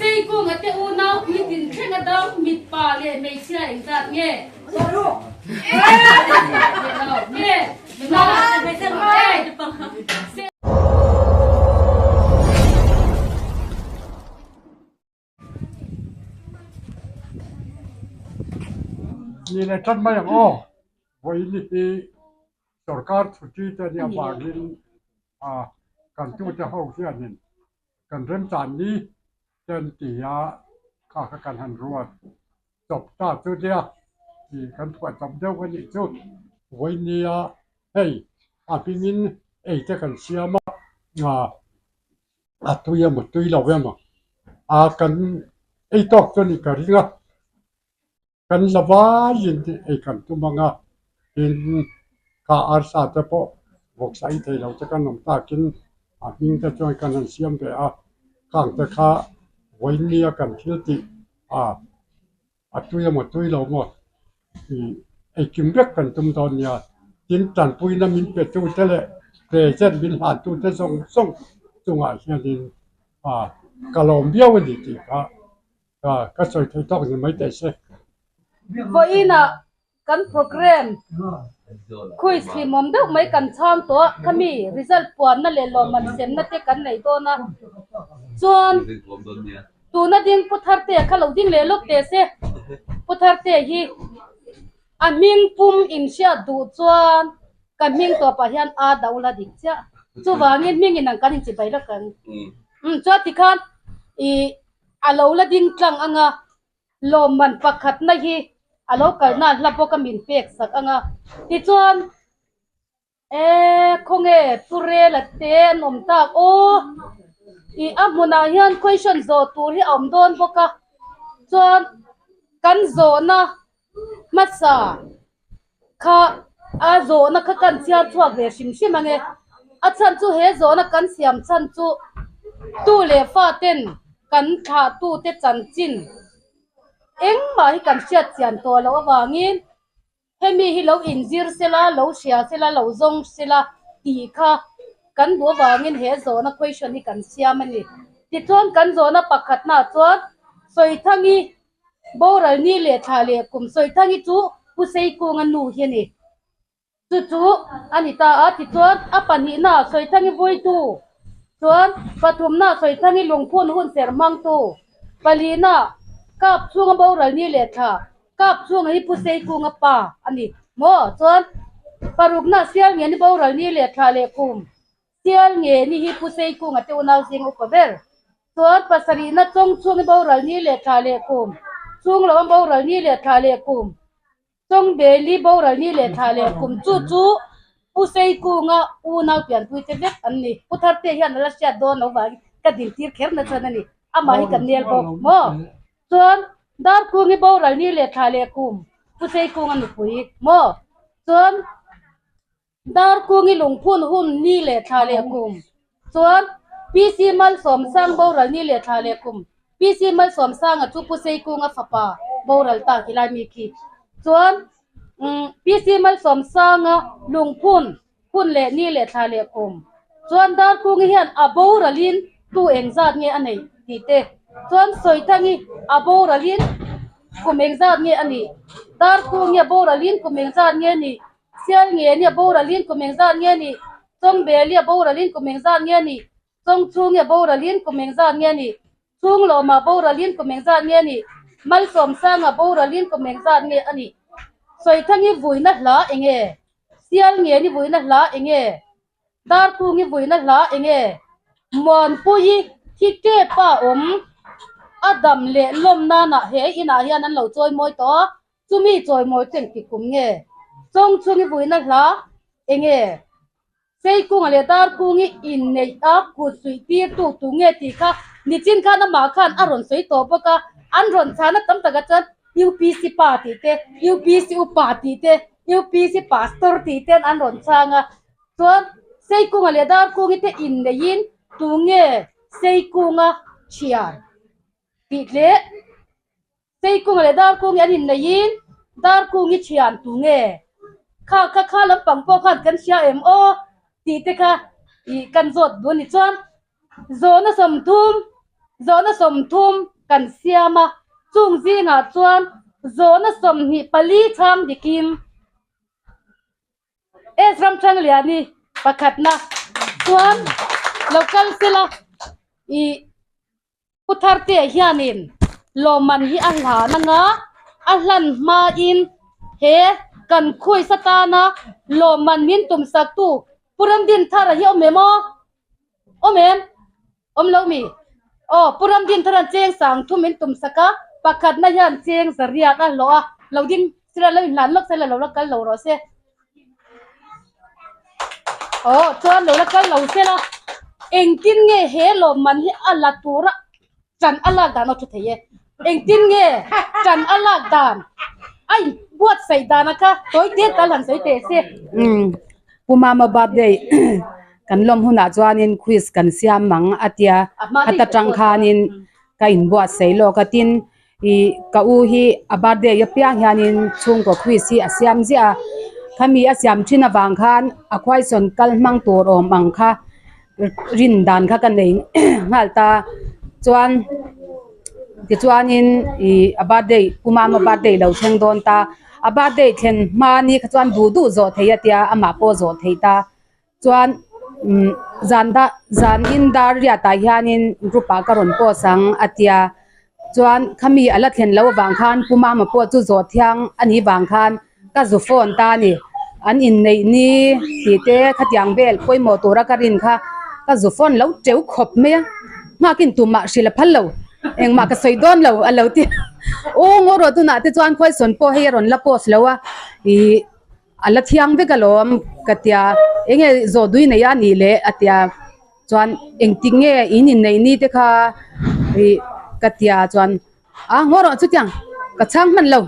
Seikunga te unau puitlin thleng a dam mitpa leh hmeichhia engzat nge? Paruk. Nge? Ni leh ṭan mai ang aw. Vawiin hi sorkar chhuti te nia vangin kan tute ho hianin kan remchan ni ten tia kha kha kan han ruat chawp ta chu nia tih kan phuah chawp deuh a nih chu. Vawiin nia hei a hmingin ei te kan siam a. A tui emaw tui lo emaw a kan ei tawk chu a nih ka ring a, kan la vaiin ei kan tum ang a, tin kha arsa te pawh vawksa ei thei lo te kan awm takin a hming te chuan kan han siam ve a, khang te kha vawinia kan thil tih a. A tui emaw tui lo maw ih engkim vek kan tum dawn nia, tin tanpuina min pe tu te leh present min hlan tu te zawng zawng chungah hianin ah ka lawm viau a ni tih kha ka sawi thei tawk ni mai teh se. Vawiinah Kan program quiz hlimawm deuh mai kan chhang tawh a, khami result puanna leh lawmman semna te kan nei dawn a, chuan tuna ding Pu Thartea kha lo ding leh lawk teh se, Pu Thartea hi a hming pum inhriat duh chuan ka hming tawpah hian a do la dik chiah, chuvangin hming inang kan inchibai lawk ang. Chuan tikhan ih a lo la ding tlang ang a. Lawmman pakhatna hi a lo kalna hla bawk a min pek sak ang a, tichuan e khawnge Pu Rela te an awm tak aw ih a hmunah hian question zawh tur hi a awm dawn bawk a, chuan kan zawhna hmasa kha a zawhna kha kan chhiar chhuak ve hrim hrim ang e, a chhan chu he zawhna kan siam chhan chu tu leh fa ten kan thlah tu te chanchin engmah hi kan hriat chian tawh loh avangin hemi hi lo inzir sela lo hria sela lo zawng sela tih kha kan duh avangin he zawhna question hi kan siam a ni. Tichuan kan zawhna pakhatnaah chuan Sawithangi Boral ni leh thla leh kum Sawithangi chu Pu Seikunga nu hi a ni. Chu chu a ni ta a, tichuan a pahnihna Sawithangi vuitu chuan pathumna Sawithangi lungphun hun ser hmangtu, palihna Kap chhunga boral ni leh thla Kap chhunga hi Pu Seikunga pa a ni maw? Chuan parukna Sialngeni boral ni leh thla leh kum Sial nge ni hi Pu Seikunga te unau zing upa ber. Chuan pasarihna chawng chhung i boral ni leh thla leh kum, chung lo a boral ni leh thla leh kum, chawng beli boral ni leh thla leh kum chu chu Pu Seikunga unau pianpui te vek an ni. Pu Tharte hian a la hriat dawn lo vangin ka dintir kher na chuan a ni. Amah hi kan nel bawk maw? Chuan Darkungi boral ni leh thla leh kum, Pu Seikunga nupui maw? Chuan. Darkungi lungphun hun ni leh thla leh kum chuan PC Malsawmsang boral ni leh thla leh kum PC Malsawmsanga chu Pu Seikunga fapa boral ta khi lai mi khi chuan PC Malsawmsanga lungphun hun leh ni leh thla leh kum chuan Darkungi hian a boralin tu engzat nge a neih tih te chuan Sawithangi a boralin kum engzat nge a nih Darkungi a boralin kum engzat nge a nih Sial nge nia boralin kum engzat nge nih? Chawngbeli a boralin kum engzat nge nih? Chawngchhungi a boralin kum engzat nge nih? Chhunglawma boralin kum engzat nge nih? Malsawmsanga boralin kum engzat nge a nih? Sawithangi vuina hla enge? Sial nge ni vuina hla enge? Darkungi vuina hla enge? Muanpuii thi tep a awm a dam leh lawm nanah he inah hian an lo chawimawi tawh a, Chumi chawimawi chu engtik kum nge? Chawng chhungi vuina hla enge? Seikunga leh Darkungi inneih a kut suih tir tu tu nge tih kha nichin khan amah khan a rawn sawi tawh bawk a, an rawn chhana tam takah chuan UPC pa tih te, UPC upa tih te, UPC pastor tih ten an rawn chhang a, chuan Seikunga leh Darkungi te inneihin tu nge Seikunga thian tih leh Seikunga leh Darkungi an inneihin Darkungi thian tu nge? Kha kha kha lampang pawh khan kan hria em aw tih te kha ih kan zawt duh a ni. Chuan zawhna 30. Zawhna 30 kan siam a, chung zingah chuan zawhna 24 chhang dikin S Ramthangliani pakhatna chuan lo kal sela ih Pu Thartea hianin lawmman hi a hlan anga a hlan hmain he kan khuaisa tana lawmman min tumsaktu Pu Ramdinthara hi awm em aw? Awm em? Awm lo mi? Aw, Pu Ramdinthara'n cheng sang thu min tumsak a, pakhatna hian cheng zariat a hlawh a, lo ding sila lo inhlan lawk sela lo la kal lo rawh se. Aw, chuan lo la kal lo sela, engtin nge he lawmman hi a la tura ṭan a lak dan aw ṭha thei e. Engtin nge ṭan a lak dan a inbuatsaih dana kha tawi te tal han sawi teh se. Umm, Pu Mama birthday kan lawm hunah chuanin quiz kan siam ang a tia, khata tang khanin ka inbuatsaih lawk a, tin ih ka u hi a birthday apiang hianin chhungkaw quiz hi a siam ziah a, khami a siam thin avang khan a question kal hmang tur awm ang kha rin dan kha ka nei nghal ta chuan tichuanin ih a birthday pu mama birthday lo thleng dawn ta a birthday thlen hma ni kha chuan duh duh zawh theih a tia amah pawh zawh theih ta chuan umm zan da zan in dar riat ah hianin group ah ka rawn post ang a tia chuan khami a la thlen loh avang khan pu mama pawh chu zawh thiang a nih vang khan ka zu phone ta a ni an inneih ni tih te khatiang vel pawimawh tura ka rin kha ka zu phone lo teuh khawp mai a nghakin tumah hrilh a phal lo engmah ka sawi dawn lo a lo ti aw ngaw rawh tunah te chuan khawisawn pawh hei a rawn la post lo a ih a la thiang vek alawm ka tia eng nge zawh dui nei a nih leh a tia chuan engtik nge in inneih ni te kha ih ka tia chuan a ngaw rawh chutiang ka chhang hman lo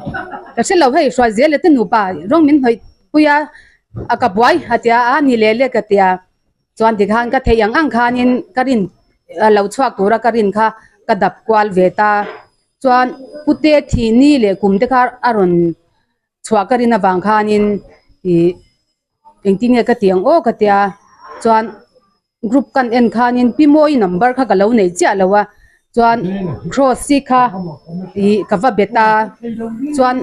ka hre lo hei hruai zel leh te nupa rawng min hnawih pui a a ka buai a tia a ni leh leh ka tia chuan tikhan ka theih ang ang khanin ka rin lo chhuak tura ka rin kha ka dap kual ve ta chuan pute thih ni leh kum te kha a rawn chhuah ka rin avang khanin ih engtin nge ka tih ang aw ka tia chuan group kan en khanin pi mawi number kha ka lo nei chiah lo a chuan cross hi kha ih ka va bet a chuan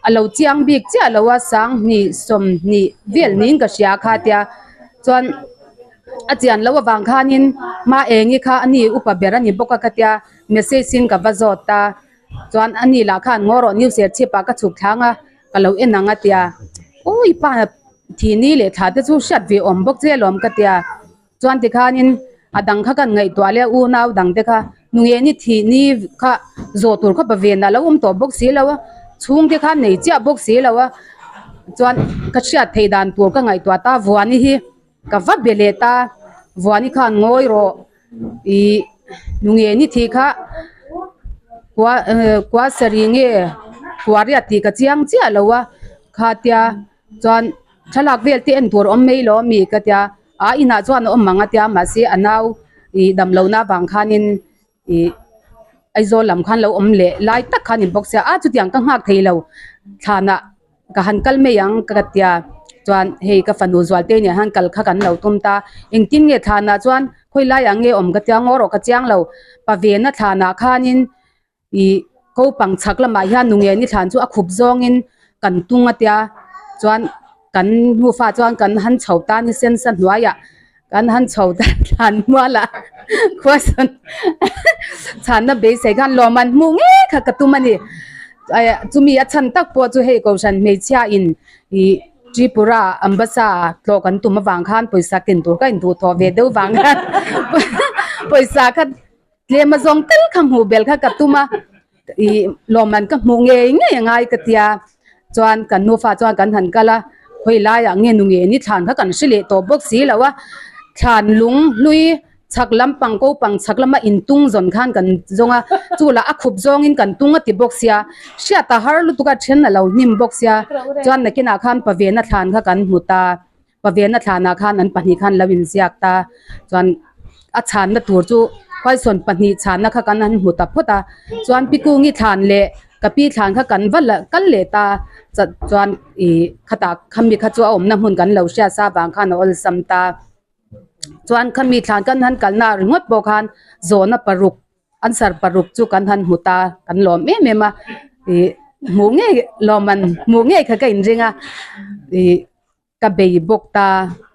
a lo chiang bik chiah lo a sanghnih 20 vel niin ka hria kha tia chuan a chian loh avang khanin hma eng hi kha a ni upa ber a ni bawk a ka tia message in ka va zawt a. Chuan a ni lah khan ngaw rawh new serchhip ah ka chhuk thlang a ka lo en ang a tia awi pa thini leh thla te chu hriat ve awm bawk che alawm ka tia chuan tikhanin a dang kha kan ngaihtuah leh unau dang te kha nunge ni thini kha zawh tur kha pa ven a lo awm tawh bawk si lo a chhung te kha nei chiah bawk si lo a chuan ka hriat theih dan tur ka ngaihtuah ta vuani hi ka va be leh ta vuani khan ngawi rawh. Ih nunge ni thih kha kua eh kua sarih nge kua riat tih ka chiang chiah lo a kha tia chuan thlalak vel te en tur awm mai lo ami ka tia a inah chuan a awm ang a tia mahse a nau ih dam lohna avang khanin ih Aizawl lam khan lo awm leh lai tak khan in bawk sia a chutiang ka nghak thei lo thlanah. Ka han kal mai ang ka tia chuan hei ka fanu zual te nen han kal kha kan lo tum ta engtin nge thlanah chuan khawi laiah nge awm ka tia ngaw rawh ka chiang lo pa vena thlanah khanin ih ko pang chhak lamah hian nunge ni thlan chu a khup zawngin kan tung a tia chuan kan nufa chuan kan han chho ta ni sen sa hnuaiah kan han chho ta thlan mualah khua sawn chhanna beisei khan lawm an hmuh ngei kha ka tum a ni chumi a chhan tak pawh chu hei kohhran hmeichhia in ih Tripura Ambassa tlawh kan tum avang khan pawisa ken tur ka induh thawh ve deuh vang khan pawisa kha tlem a zawng tel kha hmuh bel kha ka tum a ih lawmman ka hmuh ngei ngei a ngai ka tia chuan kan nufa chuan kan han kal a khawi laiah nge nu nge ni thlan kha kan hre leh tawh bawk si lo a thlan lung hlui chhak lampang ko pang chhak lama intung zawn khan kan zawng a chu lah a khup zawngin kan tung a ti bawk sia hriat a har lutuk a then a lo hnim bawk sia chuan nakinah khan pavena thlan kha kan hmu ta. Pavena thlanah khan an pahnih khan lo inziak ta chuan a chhanna tur chu khuaisawn pahnih chhanna kha kan han hmu ta phawt a chuan pi kungi thlan leh ka pi thlan kha kan va la kal leh ta chuan ih khatah khami kha chu a awmna hmun kan lo hriat sa vang khan a awlsam ta chuan khami thlan kan han kalna ringawt pawh khan zawhna paruk. Answer paruk chu kan han hmu ta, kan lawm em em a, ih hmuh ngei lawm an hmuh ngei kha ka inring a, ih ka bei bawk ta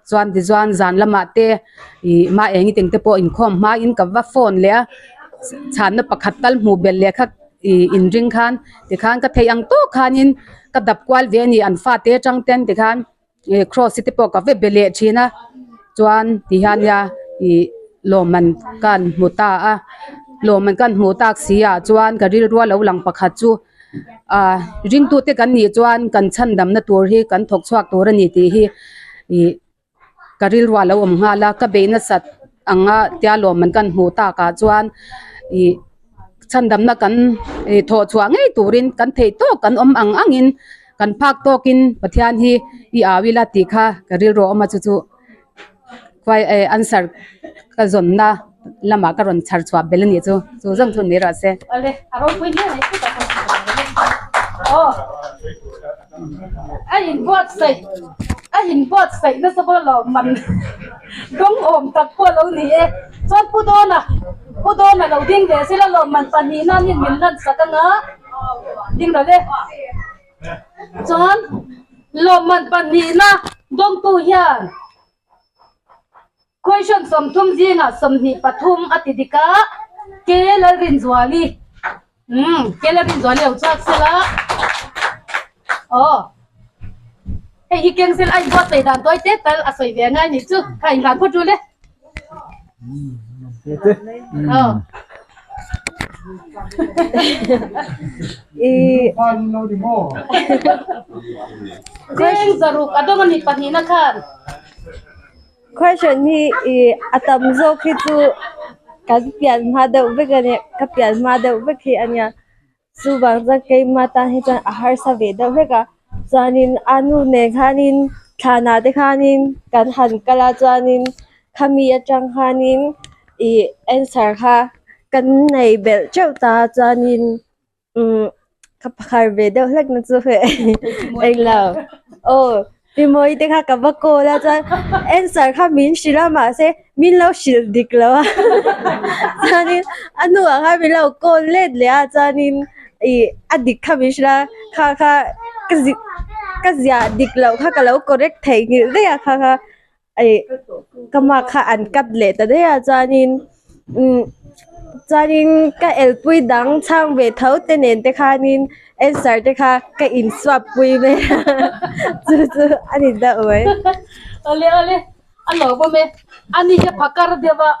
chuan tichuan zan lamah te ih hma eng i teng te pawh inkhawm hmain ka va phone leh a, chhanna pakhat tal hmuh belh leh kha ih inring khan tikhan ka theih ang tawk khanin ka dap kual ve a ni an fate atang ten tikhan. Ih cross te pawh ka ve be leh thin a chuan ti hian nia ih lawmman ka an hmu ta a lawmman ka an hmuh tak si ah chuan ka rilru a lo lang pakhat chu ah ringtu te kan nih chuan kan chhan damna tur hi kan thawk chhuak tur a ni tih hi ih ka rilru a lo awm nghal a ka beih nasat anga tia lawmman ka an hmuh tak ah chuan ih chhandamna kan ih thawh chhuah ngei turin kan theih tawk kan awm ang angin. Kan phak tawkin Pathian hi i au ila tih kha ka rilru a awm a chu chu khuai eh answer ka zawnna lamah ka rawn chhar chhuah bel a nih chu chu zawng chu ni rawh se. Awle a ropui hle mai chutah pawh aw a inbuatsaih a inbuatsaih nasa pawh lo man dawng awm tak pawh a lo ni e chuan Pu Dawna Pu Dawna lo ding ve sela lawmman pahnihna nin min lansak anga. Ding lo le. Chuan lawmman pahnihna dawngtu hian question 30 zingah 23 a ti dik a, Ke Lalrinzuali umm Ke Lalrinzuali lo chhuak sela aw hei hi keng sela a inbuatsaih dan tawi te tal a sawi ve angai nih chu kha inhlan phawt ru le. Aw. Cheng zaruk a dawng a ni pahnihna khan. Question hi ih a tam zawk hi chu kan pian hma deuh vek a nia ka pian hma deuh vek hi a nia chuvang chuan keimah tan hi chuan a harsa ve deuh vek a chuanin a nu nen khanin thlanah te khanin kan han kal a chuanin khami atang khanin ih answer kha kan nei belh teuh ta a chuanin umm ka phar ve deuh hlek na chu hei englo aw Pi Mawi te kha ka va call a chuan answer kha min hrilh a mahse min lo hrilh dik lo a chuanin a hnuah khan min lo call let leh a chuanin ih a dik kha min hrilh a kha kha ka zi ka ziah dik loh kha ka lo correct theih nghilh daih a kha kha ih ka mark kha an cut leh ta daih a chuanin umm chuanin ka elpui dang chhang ve tho te nen te khanin answer te kha ka in swap pui mai a chu chu a ni deuh mai. Awle awle a lo bawm e ani hi phakar deuh a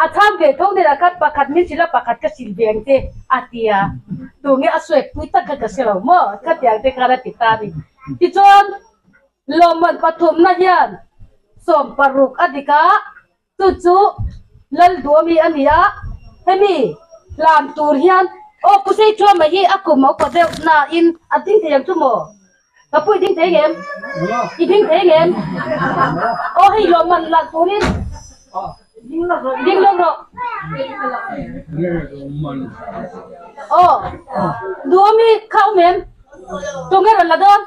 a chhang ve tho nen a khat pakhat min hrilh a pakhat ka hrilh ve ang che a ti a tunge a swap pui tak kha ka hre lo maw khatiang te khan a ti ta a ni tichuan Lawmman pathumna hian 16 a dik a, chu chu Lalduami a ni a, hemi hlan tur hian aw Pu Seiṭhuama hi a kum a upa deuh nain a ding thei ang chu maw? Ka pu i ding thei ngem? I ding thei ngem? Aw hei lawmman hlan turin ding lawk rawh. Aw Duami kha awm em? Tunge rawn la dawn?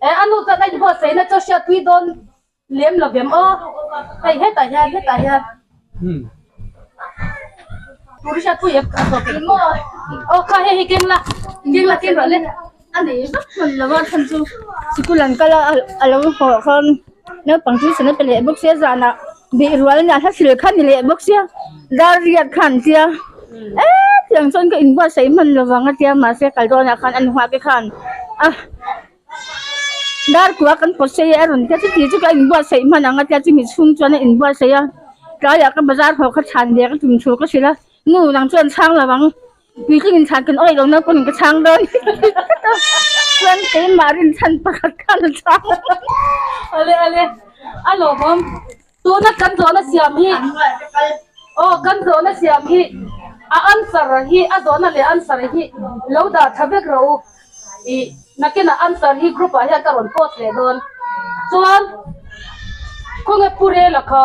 Eh a nu chuan a inbuatsaihna chu hriat pui dawn lem lo vem aw hei hetah hian hetah hian tur hriat pui em aw kha hei hi keng la keng la keng rawh le a nei vak hman lo a chhan chu sikul an kal a a lo haw khan naupang chu sana pe leh bawk sia zanah bih rual a nia hla hril kha ni leh bawk sia dar riat kha an tia eee tiang chuan ka inbuatsaih hman lo vang a tia mahse kal dawnah khan an nghak te khan a dar kua kan pawt sei a a rawn tia chuti chu ka inbuatsaih hman ang a tia chumi chhung chuan a inbuatsaih a tlaiah ka bazar haw kha chhan ve ka tum thu ka hrilh a nu nang chuan chhang lo ang. Puitling in chhan kan awih lo na pawn ka chhang dawn chuan keimah rinchhan pakhat khan a chhang. Ale ale a lawmawm tuna kan zawhna siam hi aw kan zawhna siam hi a answer hi a zawhna leh answer hi lo dah tha vek rawh u ih nakinah answer hi group ah hian ka rawn post leh dawn chuan khawnge pu rela kha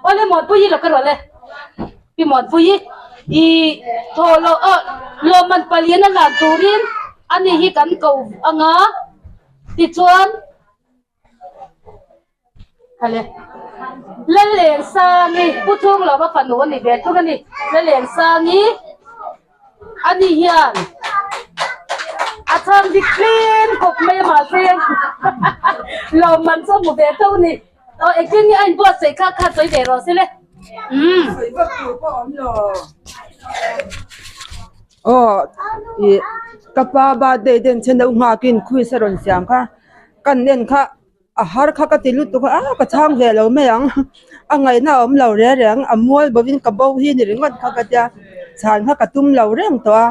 awle Muanpuii lo ka rawh le. Pi Muanpuii i thaw lo a lawmman palian a hlan turin ani hi kan ko anga tichuan Khale. Lalengsangi, Pu Chunglova fanu a ni ve thung a ni. Lalengsangi ani hian a chhang dik tlem khawp mai a mahse lawmman chu a hmu ve tho a ni. Aw engtin nge a inbuatsaih kha kha sawi ve rawh se le. Umm. Aw ih ka pa birthday den che no nghakin quiz a rawn siam kha kan en kha a har kha ka ti lutuk a ah ka chhang ve lo mai ang a ngaihna a awm lo reng reng a mual bo in ka bo hi ni ringawt kha ka tia chhan kha ka tum lo reng tawh a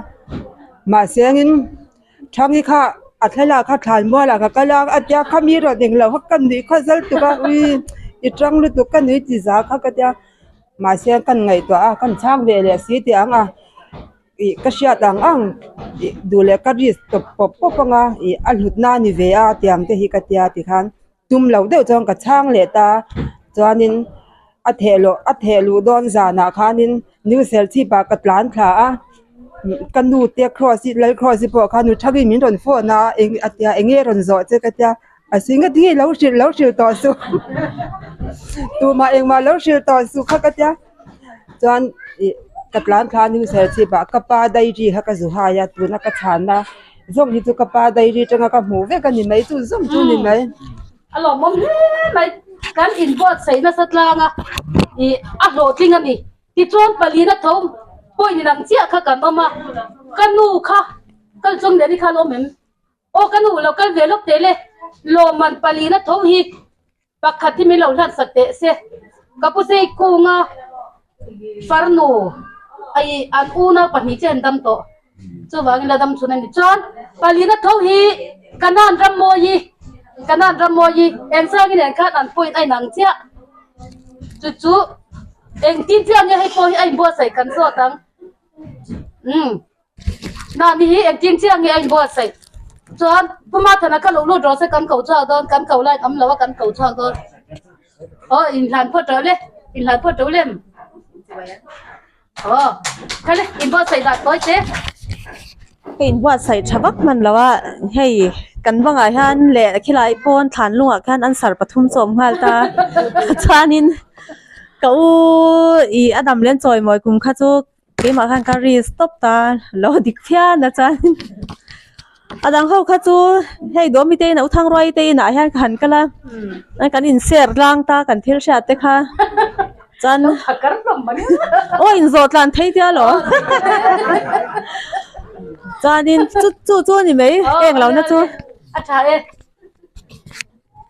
mahse engin Thangi kha a thlalak kha thlan mualah ka kal a a tia khami erawh englo kha ka nuih kha zal tuk a ui i tang lutuk ka nui ti za kha ka tia mahse kan ngaihtuah a kan chhang ve leh si tih ang a ih ka hriat ang ang ih duh leh ka risk tawp pawp pawp ang a ih a hlut na a ni ve a tiang te hi ka tia tikhan tum lo deuh chuan ka chhang leh ta chuanin a theh loh a theh luh dawn zanah khanin new serchhip ah ka tlan thla a ka nu te cross hi lal cross hi pawh kha nu thangin min rawn phone a eng a tia eng nge rawn zawh che ka tia a singa tinge lo hrilh lo hrilh tawh suh tumah engmah lo hrilh tawh suh kha ka tia chuan ih ka tlan thla a new serchhip ah ka pa diary kha ka zu hai a tuna ka chhanna zawng hi chu ka pa diary atanga ka hmuh vek a ni mai chu zawng chu ni mai. A lawmawm hle mai kan inbuatsaih nasa tlang a ih a hlawhtling a ni tichuan palina tho point in ang chiah kha kan awm a ka nu kha kal chung leh ni kha a lawm em aw ka nu lo kal ve lawk teh le lawmman palina tho hi Pakhat hi min lo hlat sak teh se. Ka pu sei kunga farnu ai an unau pahnih che an dam tawh. Chuvangin la dam chhun a ni. Chuan palina tho hi Kanan Rammawi Kanan Rammawi engzangin nen khan an point a inang chiah. Chu chu engtin chiah nge hei pawh hi a inbuatsaih kan zawt ang. Umm. Nani hi engtin chiah nge a inbuatsaih chuan Pu Mathana kha lo lut rawh se kan ko chhuak dawn kan ko lai awm lo a kan ko chhuak dawn aw inhlan phawt rawh le inhlan phawt rawh lem aw kha le inbuatsaih dan tawi te. Ka inbuatsaih tha vak hman lo a hei kan bangah hian leh khilai pawn thlan lungah khian answer pathum chu a awm nghal ta chuanin ka u ih a dam len chawi mawi kum kha chu. Keimah khan ka risk tawp ta lo dik phian a chuan a dang ho kha chu hei dawmi te inah u Thangruai te inah hian ka han kal a kan in share tlang ta kan thil hriat te kha chuan aw in zawh tlan thei tia lo chuanin chu chu chu a ni mai eng lo na chu. A tha e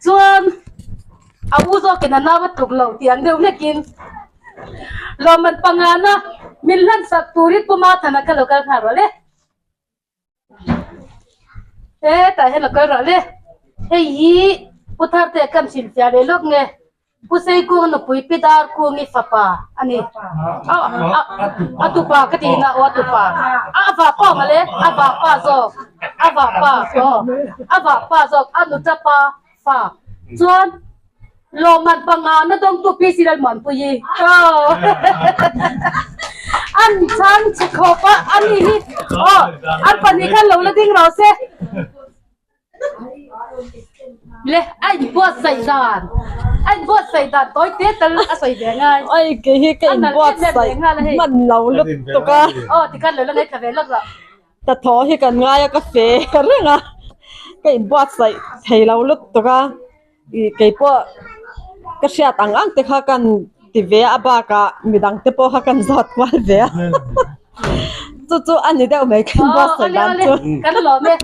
chuan a u zawkin a nau a tluk lo tih ang deuh hlekin Lawmman pangana min hlan sak turin Pu Mathana kha lo kal nghal rawh le. Hetah hian lo kal rawh le. Hei hi Pu Tharte kan hrilhfiah leh lawk nge Pu Seikung nupui Pi Darkungi fapa a ni. A tupa ka tih na aw a tupa. A vapa mawle a vapa zawk a vapa aw a vapa zawk a nutapa fa chuan Lawmman panga na dawngtu PC Lalmuanpuii aw an chhang chhe khawp a ani hi aw an pahnih khan lo la ding rawh se le a inbuatsaih dan a inbuatsaih dan tawi te tal a sawi ve ngai ai kei hi ka inbuatsaih hman lo lutuk a aw tikhan lo la ngaithla ve lawk rawh. Ka thaw hi kan ngai a ka fe reng a ka inbuatsaih thei lo lutuk a ih keipawh ka hriat ang ang te kha kan ti ve a bakah midang te pawh kha kan zawt kual ve a chu chu a ni deuh mai ka inbuatsaih dan chu. Kan lawm e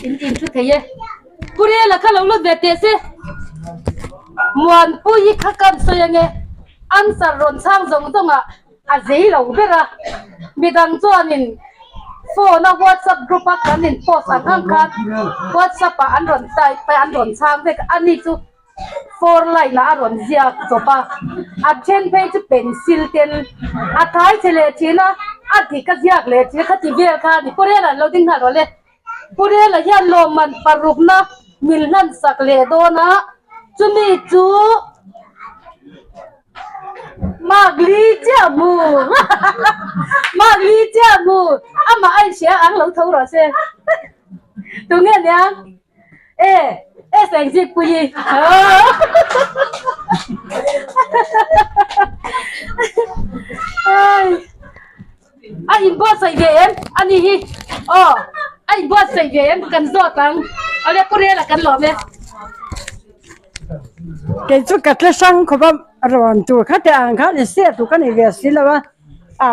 in in thu thei e Purela kha lo lut ve teh se Muanpuii kha kan sawi ange answer rawn chhang zawng zawng ah A zei lo ber a, midang chuanin phone a WhatsApp group a kan in post ang ang khan WhatsApp ah an rawn type a, an rawn chhang vek a, ani chu four line ah a rawn ziak chawp a, a then phei chu pencil ten a thai che leh thin a, a dik a ziak leh thin a, khati vel kha a ni. Pu Rela an lo ding nghal rawh le. Pu Rela hian lawmman parukna min hlan sak leh dawn a, chumi chu Mark li chiah mu Mark li chiah mu amah a inhria ang lo tho rawh se tunge nia e. S eng zik pui hi. A inbuatsaih ve em? A ni hi. Aw, a inbuatsaih ve em? Kan zawt ang. Awle Pu Rela kan lawm e. Kei chu ka tle hrang khawp a rawn tur kha teh ang khan insiah tur ka nei ve si lo a, a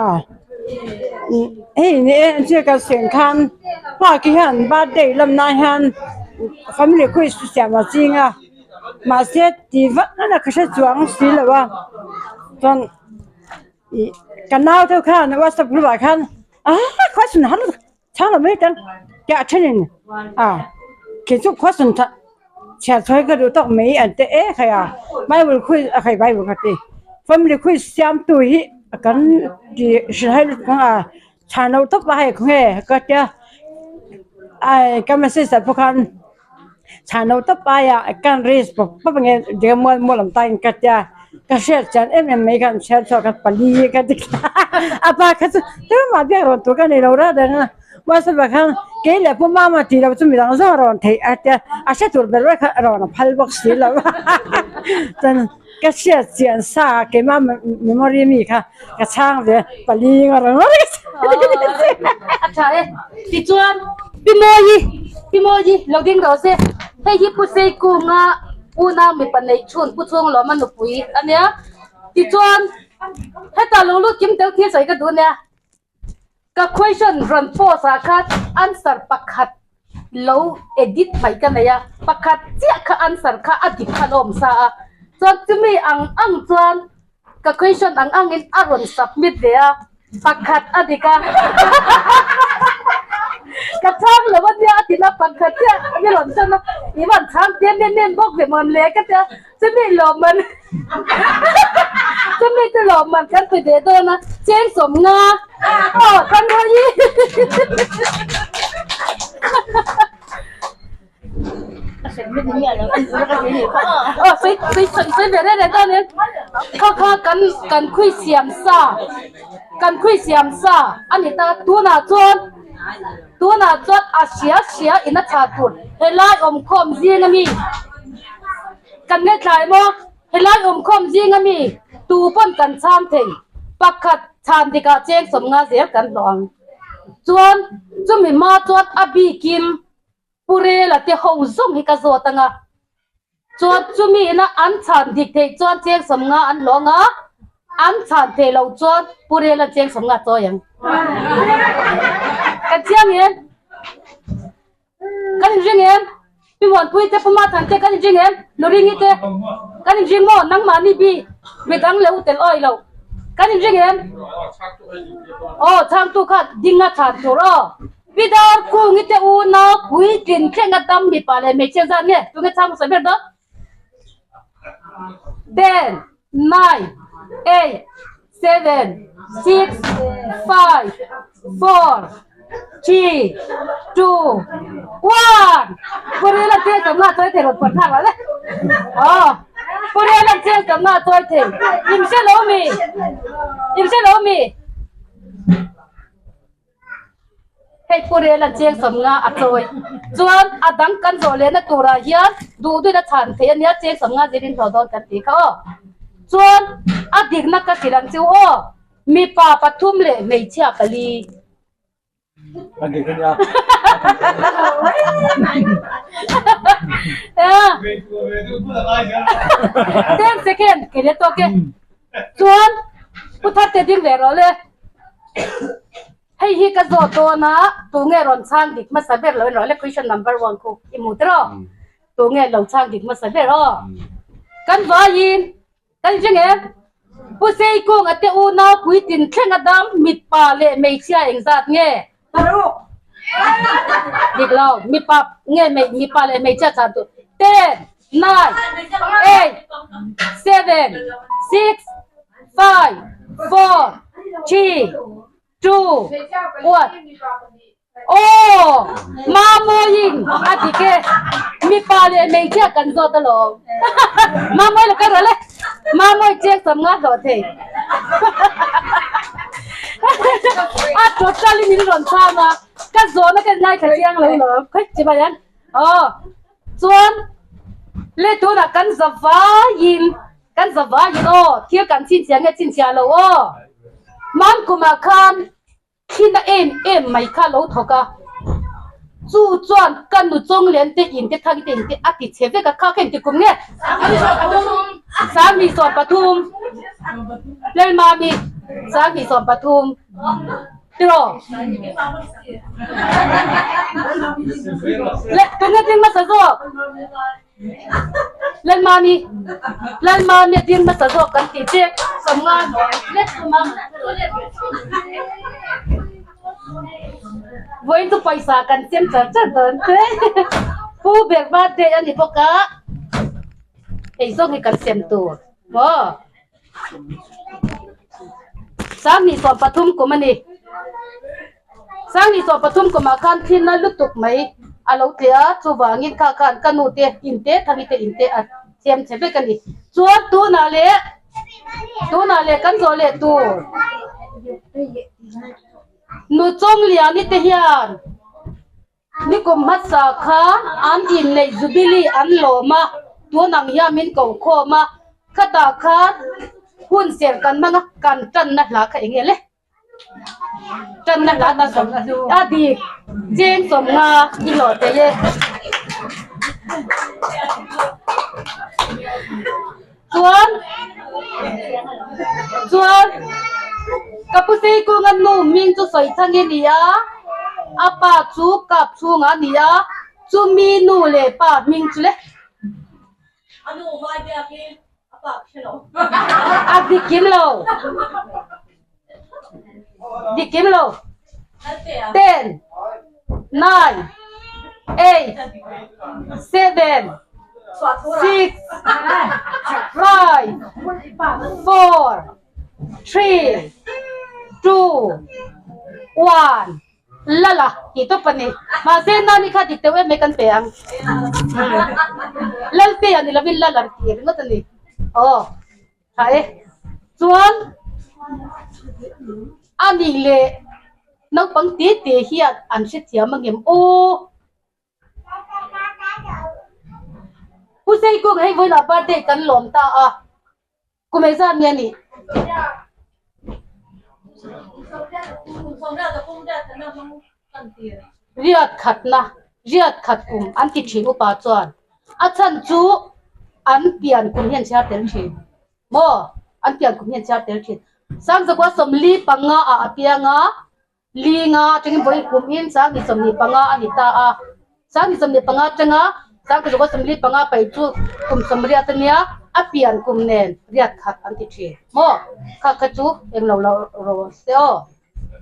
hei ni e entir ka sen khan nghak hian birthday lam nan hian family quiz siam a ching a mahse ti vak a ka hre chuang si lo a chuan. Ih ka nau te khan whatsapp group ah khan ah question har chhang lo mai tang tiah thenin a khi chu question tha chhiar chhawi ka duh tawk mai an ti e khai a bible quiz a khai bible ka ti family quiz siam tu hi kan ti hrilhai lutuk ang a chhan loh tawp a hei khawnge ka tia ai ka message ah pawh khan Chhan lo tawp aia kan risk pawp pawp ange dika mual mual awm takin ka tia ka hriat chian em em mai khan chhiar chhuak kha pali ka ti a pa kha chu tumah biak rawn tur ka nei lo reng reng a whatsapp ah khan kei leh pu mama tih loh chu midang zawng a rawn theih a tia a hre tur ber ber kha a rawn a phal bawk si lo chuan ka hriat chian sa keimah memory mi kha ka chhang ve pali nga rawn A tha e. Tichuan Pi Mawi, Pi Mawi lo ding rawh se. Hei hi Pu Seikunga unau mipa neih chhun Pu Chhunglawma nupui a nia. Tichuan heta lo lut kim tel thil sawi ka duh nia. Ka question rawn post ah khan answer pakhat lo edit hmaih ka nei a, pakhat chiah kha answer kha a dik khan a awm sa a, chuan chumi ang ang chuan ka question ang angin a rawn submit ve a, pakhat a dik a, ka chhang lo a nia a ti na pakhat chiah a rawn chhan a, i van chhang te em em bawk ve mawn le ka tia. Chumi lawmman chumi chu lawmman kan pe ve dawn a, cheng sawmnga aw kan hawi aw sawi sawi sawi ve reng reng dawn em kha kha kan kan khui siam sa kan khui siam sa a ni ta tunah chuan tunah chuan a hria hria in a tha tur helai awmkhawm zing ami. Kan nge thlai maw? Helai awmkhawm zing ami tu pawn kan chhang thei. Pakhat chhan dikah cheng sawmnga zel kan hlawh ang. Chuan chumi hma chuan a bikim Pu Rela te ho zawng hi ka zawt ang a. Chuan chumi ina an chhan dik theih chuan cheng sawmnga an hlawh ang a, an chhan theih loh chuan Pu Rela cheng sawmnga a chawi ang. Kan chiang em? Kan inring em? Pi Muanpui te, Pu Mathan te kan inring em? Nuringi te kan inring maw? Nangmahni bi midang leh u tel awi lo. Kan inring em? Aw, chhangtu kha ding a chhan tur aw. Pi Darkungi te unau puitlin thleng a dam mipa leh hmeichhia zat nge? Tunge chhang hmasa ber dawn? 10, 9, 8, 7, 6, 5, 4, 3, 2, 1. Purela cheng tam nga chawi thei rawn pawt nghal le. Aw, Purela cheng tam nga chawi thei. Im hre lo mi? Im hre lo mi? Hei Pu Rela cheng sawmnga a chawi chuan a dang kan zawh lehna turah hian duh duhin a chhan theih a nia cheng sawmnga zir in hlawh dawn kan tih kha aw. Chuan a dikna ka hrilh ang chu aw mipa pathum leh hmeichhia pali. A dik a nia. 10 second ke le tawk e. Chuan Pu Tharte ding ve rawh le. Hei hi ka zawt dawn a, tunge rawn chhang dik hmasa ber lo en rawh le question number one khu i hmu tiraw? Tunge lo chhang dik hmasa ber aw? Kan vaiin kan inhre nge? Pu Seikung a te unau puitin thleng a dam mipa leh hmeichhia engzat nge? Paruk. Dik lo, mipa nge mipa leh hmeichhia chhan tur 10, 9, 8, 7, 6, 5, 4, 3, 2, 1. Aw! Mamawiin a dik e. Mipa leh hmeichhia kan zawt alawm. Mamawi lo kal rawh le. Mamawi cheng sawm nga hlawh thei. A total in min rawn chhang a, ka zawhna ka ngaithla chiang lo lawm. Khawi chi mai ang. Aw! Chuan. Le tunah kan za vaiin kan za vaiin aw thil kan chhinchhiah nge chhinchhiah lo aw. Mamkumah khan Thina em em mai kha lo thawk a, chu chuan ka nu chawng len te in te thang te in te a ti chhe vek a, kha kha engti kum nge? 2013 Lalmami 2013 tiraw? Le tunge ding hmasa zawk? Lalmami Lalmami a ding hmasa zawk kan tih che 50 lek tum a vawiin chu pawisa kan chem char char dawn che Pu ber birthday a ni bawk a hei zawng hi kan sem tur maw 2023 kum a ni. 2023 kumah khan thil a lutuk mai a lo tle a, chuvangin kha khan ka nu te in te Thangi te in te a siam che vek a ni. Chuan tunah leh tunah leh kan zawh leh tur Nu Chawngliani te hian Nikum hmasa khan an inneih Jubilee an lawm a, tun ang hian min ko khawm a, khatah khan hun ser kan hmang a, kan tanna hla kha eng nge le? Tanna hla ta sawm a dik cheng 50 i hlawh thei e. Chuan chuan ka pu Seikunga nu hming chu sawi thang i ni a, a pa chu kap chhungah a ni a, chumi nu leh pa hming chu le. A nu vai biakin a pa hre lo. A dik kim lo. Dik kim lo. 10 9 8 7 6 5 4 3 2 1 Lala tih tawp a ni. Mahse nani kha dik deuh em mai kan pe ang. Lalpe a ni lovin Lala tih ringawt a ni. Aw tha e. Chuan a nih leh naupang te te hian an hrethiam angem aw. Pu Seikung hei vawiinah birthday kan lawm ta a. Kum engzat nge a nih? Riat khatna, riat khat kum an ti thin upa chuan a chhan chu an pian kum hian chhiar tel thin maw? An pian kum hian chhiar tel thin. Sangzakua 45 ah a piang a, Linga atangin vawi kum in 2025 a ni ta a, 2025 atanga 2025 paih chu kum 80 a nia, a pian kum nen riat khat an ti thin maw? Kha kha chu englo lo ro se aw.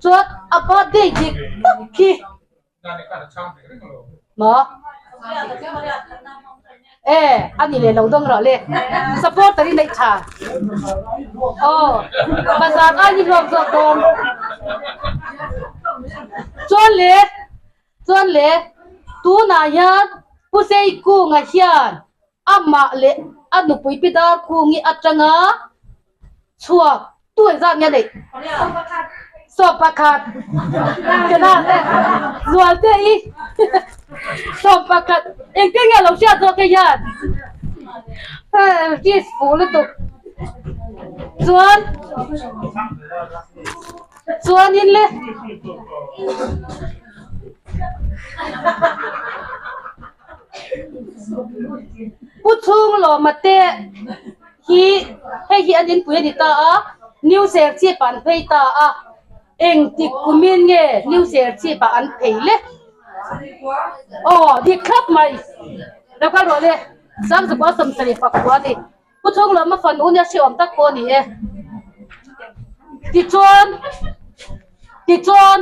Chuan a birthday dik tak khi maw? E a ni leh lo dawng rawh le supporter i neih tha aw bazar ai ni hlawk zawk dawn chuan le chuan le tunah hian Pu Seikunga hian amah leh a nupui pi Darkhungi atanga chhuak tu engzat nge neih 11 kena zualte i 11 engtin nge lo hriat zawk hei hian fees fuh lutuk chuan chuanin le Pu chhung lawma te hi hei hi an inpui a ni ta a, New Serchhip ah an phei ta a, engtik kumin nge New Serchhip ah an phei le? Aw dik thlap mai, lo kal rawh le, Sangzakua 74 a ni, Pu chhung lawma fanu nia hre awm tak pawh a ni e. Tichuan, tichuan.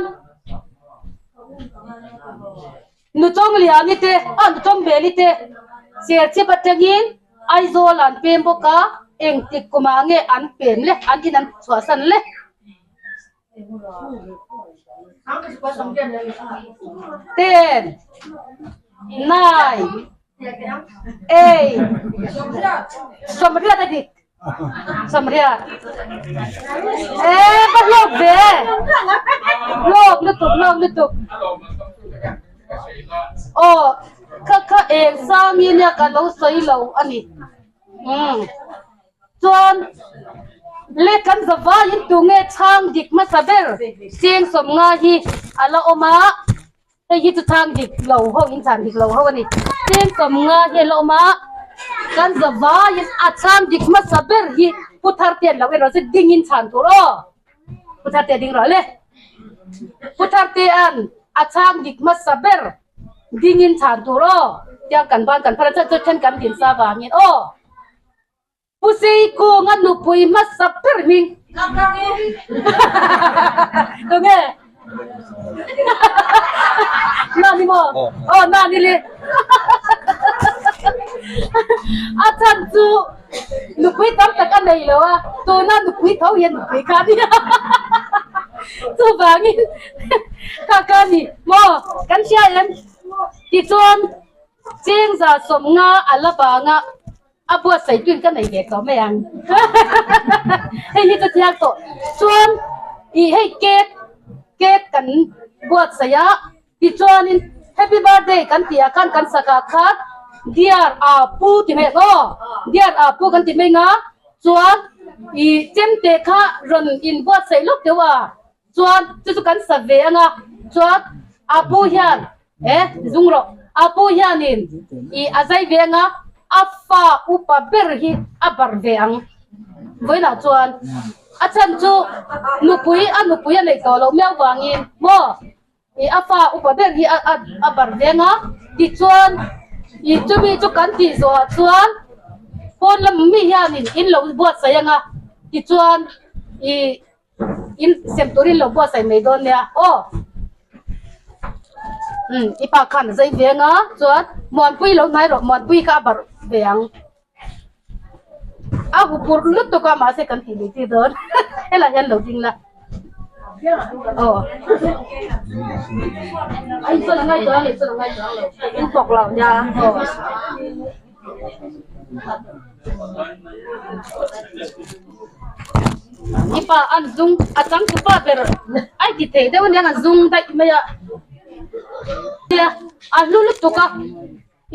Nuchawng Liani te, ah Nuchawng Beli te Serchhip atangin Aizawl an pem bawk a, engtik kumah nge an pem le, an in an chhuahsan le? 10 9 8 8 a dik. 80 e va hlawk ve hlawk lutuk hlawk lutuk aw. Kha kha eng sangi nia ka lo sawi lo a ni. Umm. Chuan le kan zavaiin tunge chhang dik hmasa ber cheng sawmnga hi a la awm a, hei hi chu chhang dik lo ho in chhan dik lo ho a ni. Cheng sawmnga hi a la awm a, kan zavaiin a chhang dik hmasa ber hi Pu Tharte an lo erawh chu dingin chhan tur aw. Pu Tharte a ding rawh le. Pu Thartea'n a chhang dik hmasa ber dingin chhan tur aw tiang kan ban kan phar a chuan chu then kan din sa vangin aw. Pu Seikunga nupui hmasa ber hming. Tunge? Nani maw? Aw nani le. A chhan chu nupui tam tak a nei lo a, tuna nupui tho hian nupui kha a ni a. Chuvangin kha kha a ni maw? Kan hria em? Tichuan chengza sawmnga a la vanga A buatsaih tuin ka nei ve tawh mai ang. Hei hi chu thiang tawh. Chuan ih hei cake cake kan buatsaih a, tichuanin happy birthday kan tih ah khan kan sak ah khan dear Apu ti mai ang aw, dear Apu kan ti mai ang a, chuan ih chemte kha rawn in buatsaih lawk deuh a, Chuan chu chu kan sa ve anga chuan a pu hian e zung rawh a pu hianin i a zai ve anga a fa upa ber hi a bar ve ang vawiinah chuan a chhan chu nupui a nupui a neih tawh loh miau vangin maw i a fa upa ber hi a a bar ve anga tichuan i chumi chu kan tih zawhah chuan pawn lam mi hianin in lo buatsaih anga tichuan i. In sem turin lo buatsaih mai dawn nia aw. Umm i pa khan a zai ve anga chuan Muanpui lo hnai rawh Muanpui kha a barh ve ang. A hupurh lutuk a mahse kan tih lui tir dawn helai hian lo ding la aw. A insawn a ngai tawh ang insawn a ngai tawh ang lo. In bawk lo nia aw. I pa an zung a changtu pa ber ai ti thei deuh aniang a zung daih mai a a hlu lutuk a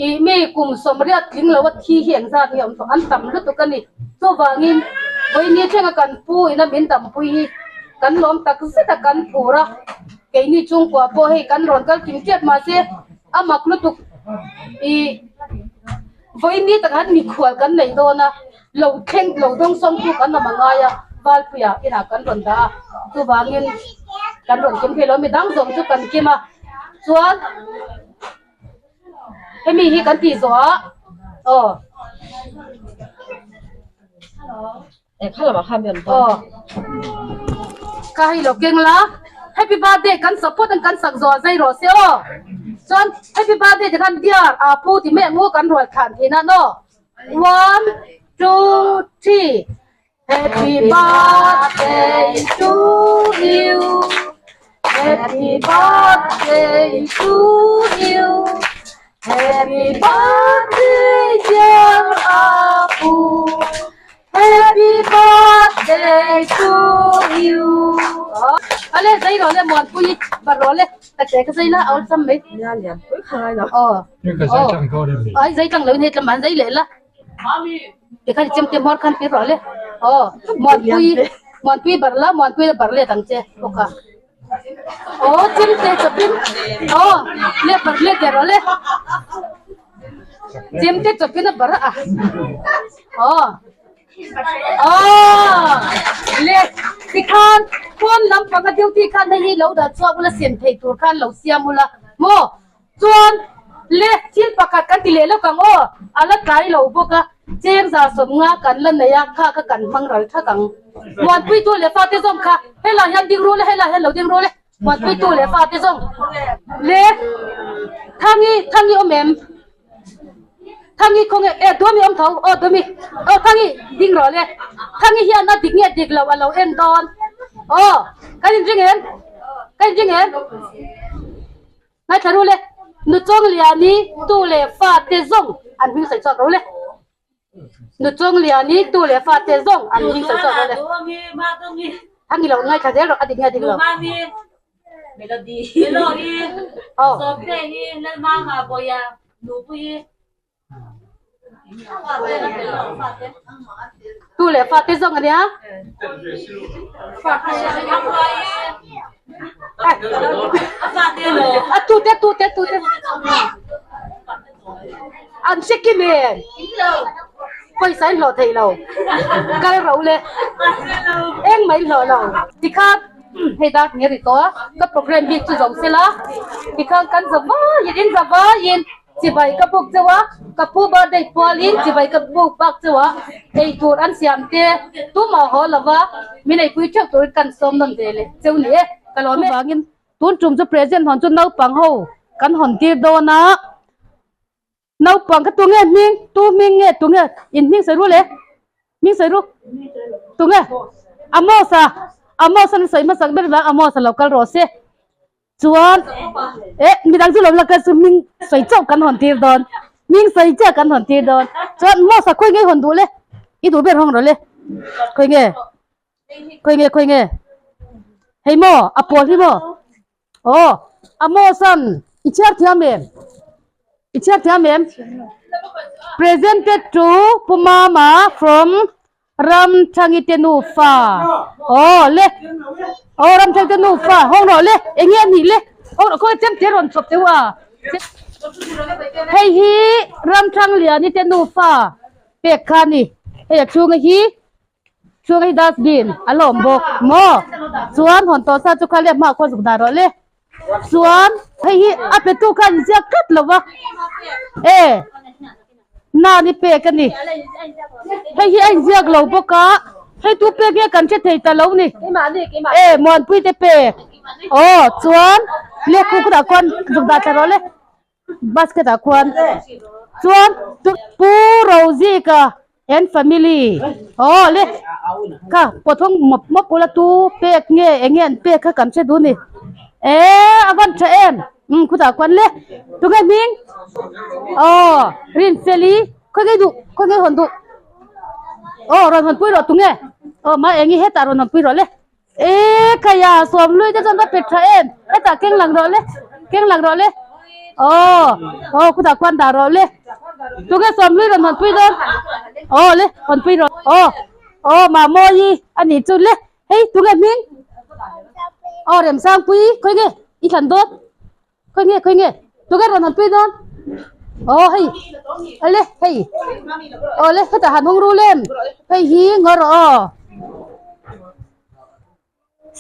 ih mi kum sawmriat tling lo a thi hi engzat nge awm tawh an tam lutuk a ni chuvangin vawiini thlenga kan pu ina min dampui hi kan lawm tak zet a kan phur a keini chhungkua pawh hei kan rawn kal kim chiat mahse a mak lutuk ih vawiini takah hian mikhual kan nei dawn a. Lo thleng lo dawng sawm chu kan awm a ngai a, Valpuia inah kan rawn dah a, chuvangin kan rawn kim thei lo, midang zawng chu kan kim a, chuan hemi hi kan tih zawh ah aw aw ka hei lo keng la happy birthday kan support an kan sak zawh zai rawh se aw chuan happy birthday ti khan dear pu ti mek ngu kan rual thlan thin a naw. One, two, three. Happy birthday to you. Happy birthday to you. Happy birthday dear Apu. Happy birthday to you. Ale zai rawh le Muanpui bar rawh le takte ka zai la awl sam mai. Nia lian pui kha ngai lo. Aw. Ai zai tlang lo in hei tlam an zai leh la. Ti khan chem te hmawr khan tir rawh le. Aw Muanpui Muanpui bar la Muanpui la bar let ang che bawk a. Aw chem te chawpin aw le bar let leh rawh le. Chem te chawpin a bar a. Aw. Aw le tikhan pawn lampang a duty khan hei hi lo dah chhuak ula sem thei tur khan lo siam ula maw. Chuan le thil pakhat kan ti leh lawk ang aw, a la tlai lo bawk a, cheng za sawmnga kan la nei a, kha kha kan hmang ral thak ang. Muanpuitu leh fate zawng kha helai hian ding ru le, helai hian lo ding ru le, Muanpuitu leh fate zawng le Thangi, Thangi awm em? Thangi khawnge e Dawmi awm tho, aw Dawmi, aw Thangi ding rawh le, Thangi hian a dik nge dik lo a lo en dawn, aw kan inring em? Kan inring em? Ngaithla ru le, Nuchawngliani tu leh fa te zawng an hming sawi chhuak ro le. Nuchawngliani tu leh fa te zawng an hming sawi chhuak ro le. A ni lo, ngaithla zel rawh, a dik nge a dik lo. Aw. Tu leh fate zawng a nia. A tute tute tute. An hre kim em? Pawisa in hlawh thei lo. Kal ro le. Engmah in hlawh lo. Tikhan hei dar nge ri tawh a, ka program bik chu zo sela. Tikhan kan za vaiin in za vaiin chibai ka buk cheu a, ka pu birthday pualin chibai ka buk bak cheu a, eitur an siam te tumah haw lova min eipui theuh turin kan sawm nawn ve leh cheu ni e. Ka lawm e. Chuvangin Tun tum chu present hawn chu naupang ho kan hawn tir dawn a, naupang kha tunge hming, tu hming nge tunge in hming sawi ru le, hming sawi ru, tunge Amos a, Amos an sawi hmasak ber vang Amos a lo kal rawh se, chuan eh midang chu lo la kal chu hming sawi chauh kan hawn tir dawn, hming sawi chiah kan hawn tir dawn, chuan Amos a khawi nge i hawn duh le, i duh ber hawng rawh le, khawi nge. Khawi nge khawi nge hei maw a pawl hi maw aw a maw san i chhiar thiam em i chhiar thiam em presented to Pu Mama from Ramthangi te nufa aw le aw Ramthangi te nufa hawng rawh le eng nge a nih le aw khawi chem te rawn chhawp teuh a hei hi Ramthangliani te nufa pek kha a ni hei a chhunga hi Chuan hei dustbin a la awm bawk maw? Chuan hawn tawh sa chu kha leh hmaah khuan zuk dah rawh le. Chuan hei hi a petu kha an ziak tlat lo va. E nan i pek a ni. Hei hi a inziak lo bawk a, hei tu pek nge kan hre thei ta lo ni. E Muanpui te pek. Aw chuan lehkhu kutah khuan zuk dah thla rawh le. Basket ah khuan chuan Pu Rozika and family aw le kha pawthawng mawp mawp ula tu pek nge eng nge an pek kha kan hre duh a ni eh a van tha em umm khutah khuan le tunge hming aw Rinfeli khawi nge duh khawi nge hawn duh aw rawn hawn pui rawh tunge aw mah eng hi hetah rawn hawn pui rawh le. E khaia sawm lui te chuan va pet tha em hetah keng lang rawh le keng lang rawh le aw aw khutah khuan dah rawh le tunge sawm lui rawn hawn pui dawn aw le hawn pui rawh aw aw Mamawi a nih chu le hei tunge hming aw Remsangpui khawi nge i thlan dawn. Khawi nge khawi nge tunge rawn han pui dawn aw hei ale hei aw le hetah han hawng rul em hei hi ngaw rawh aw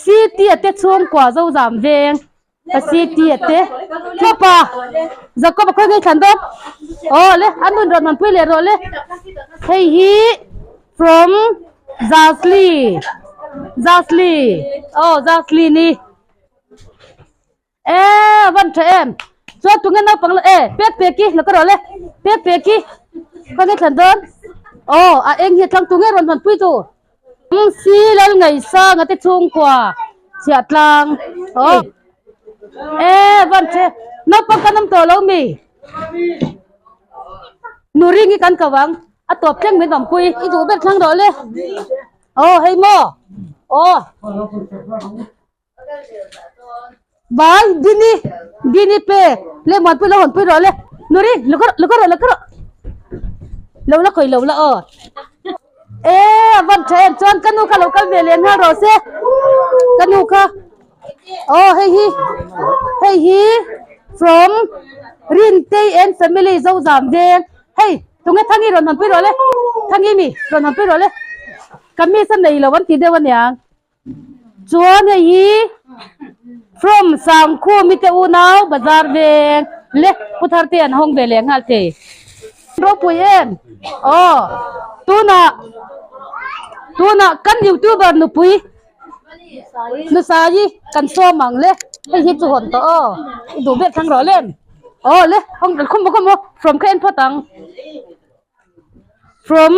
city a te chhungkua zo zam veng a city a te thlawpa Jacob a khawi nge i thlan dawn aw le a nun rawn han pui leh rawh le hei hi from Zasli Zasli aw Zasli ni. E van tha em chuan tunge naupang la e pek pek hi la ka rawh le pek pek hi khaw nge thlan dawn aw a eng hi a thlang tunge rawn hawn pui tu si lal ngaihsang a te chhungkua chhiah tlang aw e van tha naupang kan awm tawh lo mi nu ring hi kan ko ang a tawp thleng min awm pui i duh ber thlang rawh le aw hei maw aw. Bai dini dini pe le muan pui lo hawn pui rawh le nuri lo ka lo ka rawh lo ka rawh lo la khawi lo la aw e a van tha em chuan ka nu kha lo kal ve leh nghal rawh se ka nu kha aw hei hi hei hi from Rintei and family Zozam veng hei tunge Thangi rawn hawn pui rawh le Thangi mi rawn hawn pui rawh le kamis a nei lo an ti deuh aniang. Chuan hei hi from Sangkhumi te unau bazar veng le pu thar te an hawng ve leh nghal thei. Ropui em aw tunah tunah kan youtuber nupui Nusaii kan sawm ang le hei hi chu hawn tawh aw i duh ber thlang rawh le aw le hawng khum maw khum maw from kha en phawt ang. From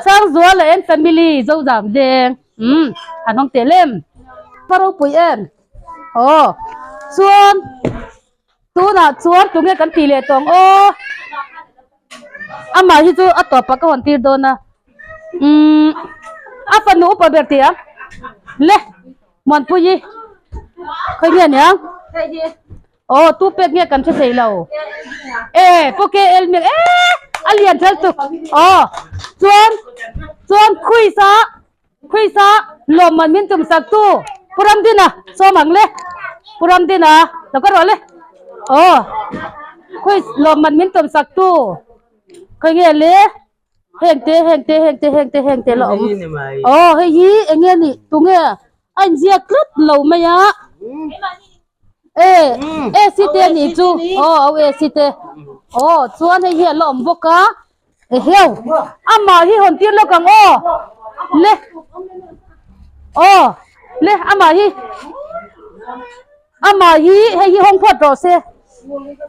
Sangzuala and family Zozam veng umm an hawng tel em va ropui em aw chuan tunah chuan tunge kan tih leh tawng aw amah hi chu a tawpah ka hawn tir dawn a umm a fanu upa ber tih ang le Muanpuii khawi nge aniang. Aw tu pek nge kan hre thei lo. E pu KL Hming e a lian thel tuk. Aw chuan chuan quiz a quiz a lawmman min tum sak tu Pu Ramdina sawm ang le. Pu Ramdina lo ka rawh le. Aw quiz lawmman min tum sak tu khawi nge le. Heng te heng te heng te heng te heng te la awm. Aw hei hi eng nge nih tunge a inziak tlat lo mai a. E e si te anih chu aw au e si te aw chuan hei hi a la awm bawk a eheu amah hi hawn tir lawk ang aw le aw le amah hi amah hi hei hi hawng phawt rawh se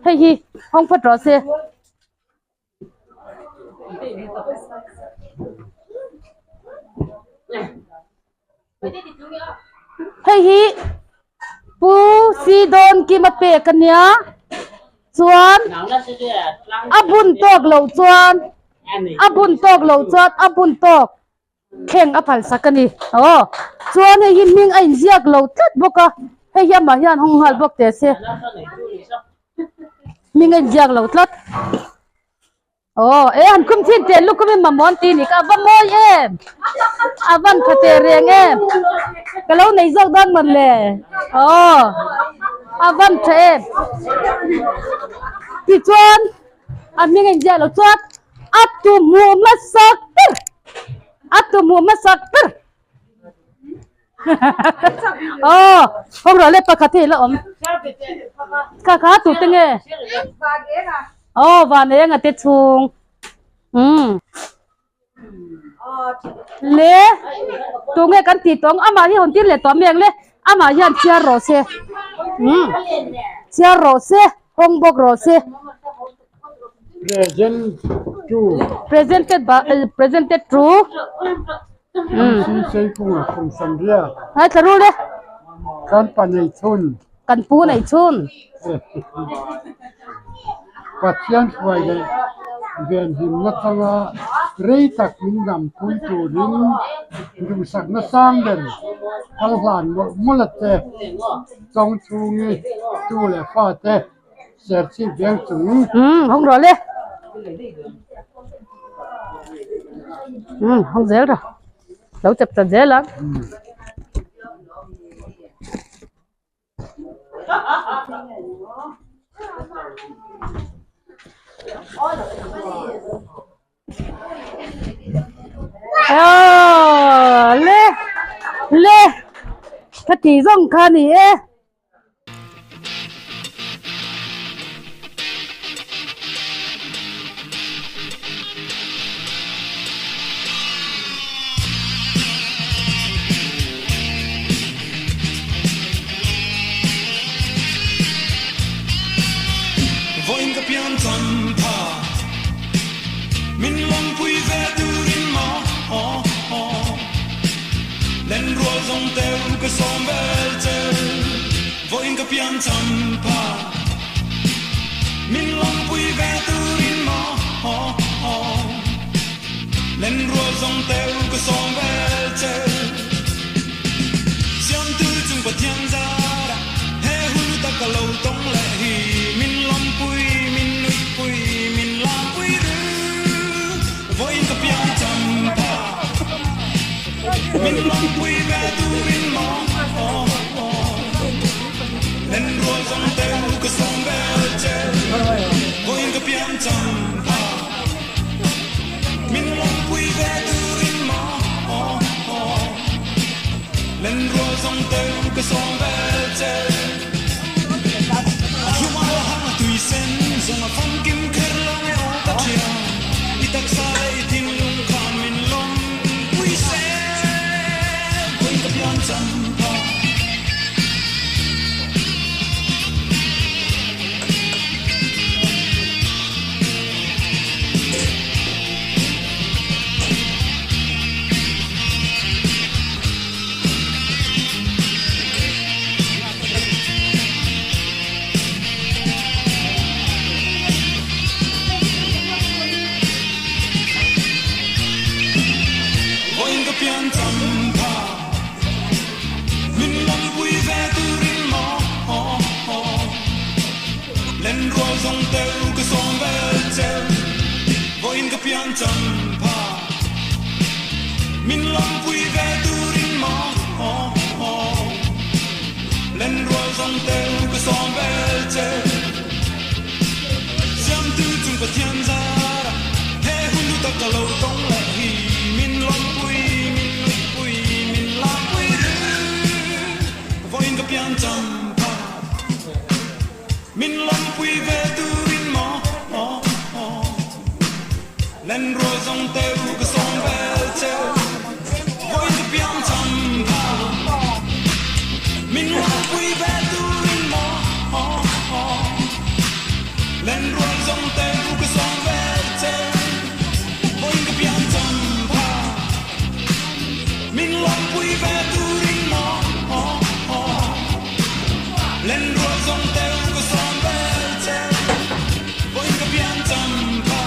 hei hi hawng phawt rawh se. Hei hi Pu Sidawn Kima pek a nia chuan a bun tawk loh chuan a bun tawk loh chuan a bun tawk thleng a phal sak a ni aw chuan hei hi hming a inziak lo tlat bawk a hei hi amah hian hawng nghal bawk teh se hming a inziak lo tlat aw e han khum chin teh lukhum in mamawh an ti ni kha a va mawi em a van tha teh reng em ka lo nei zawk dawn mawn le aw a van tha em tichuan a hming a inziak lo chuan a tu hmuh hmasak ber a tu hmuh hmasak ber aw hawng rawh le pakhat hi la awm kha kha tu te nge aw van eng a te chhung umm le tunge kan tih tawng amah hi hawn tir leh tawh mek le amah hian chhiar rawh se umm chhiar rawh se hawng bawk rawh se. Present to. Presented by presented to. MC Seikung kum sawmriat. Ngaithla rul e. Kan pa nei chhun. Kan pu nei chhun. Pathian hruai leh venhimna changa rei tak min dampui turin duhsakna sang ber kal hlan mawlh mawlh a che. Chawng chhungi tu leh fate serchhip veng chung. Umm hawng rawh le. Umm hawng zel rawh. Lo chep ta zel ang. Aw le le ka tih zawng kha a ni e. zawng teu ka sawm vel cheu Vawiin ka pian cham pha Min lawmpui ve turin maw Len rual zawng teu ka sawm vel cheu Siamtu chung Pathian zara He hun du tak ka lo tawng leh hi Min lawmpui, min nuihpui, min lampui ru Vawiin ka pian cham pha Min lawmpui ve turin maw Len rual zawng teu ka sawm vel cheu Vawiin ka pian cham pha Min lawmpui ve turin maw Len rual zawng teu ka sawm vel cheu Vawiin ka pian cham pha Min lawmpui ve turin maw Len rual zawng teu ka sawm vel cheu Vawiin ka pian cham pha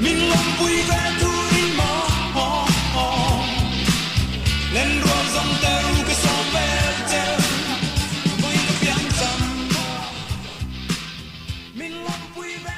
Min lawmpui ve turin maw Len rual zawng teu ka sawm vel cheu Vawiin ka pian cham pha Min lawmpui ve.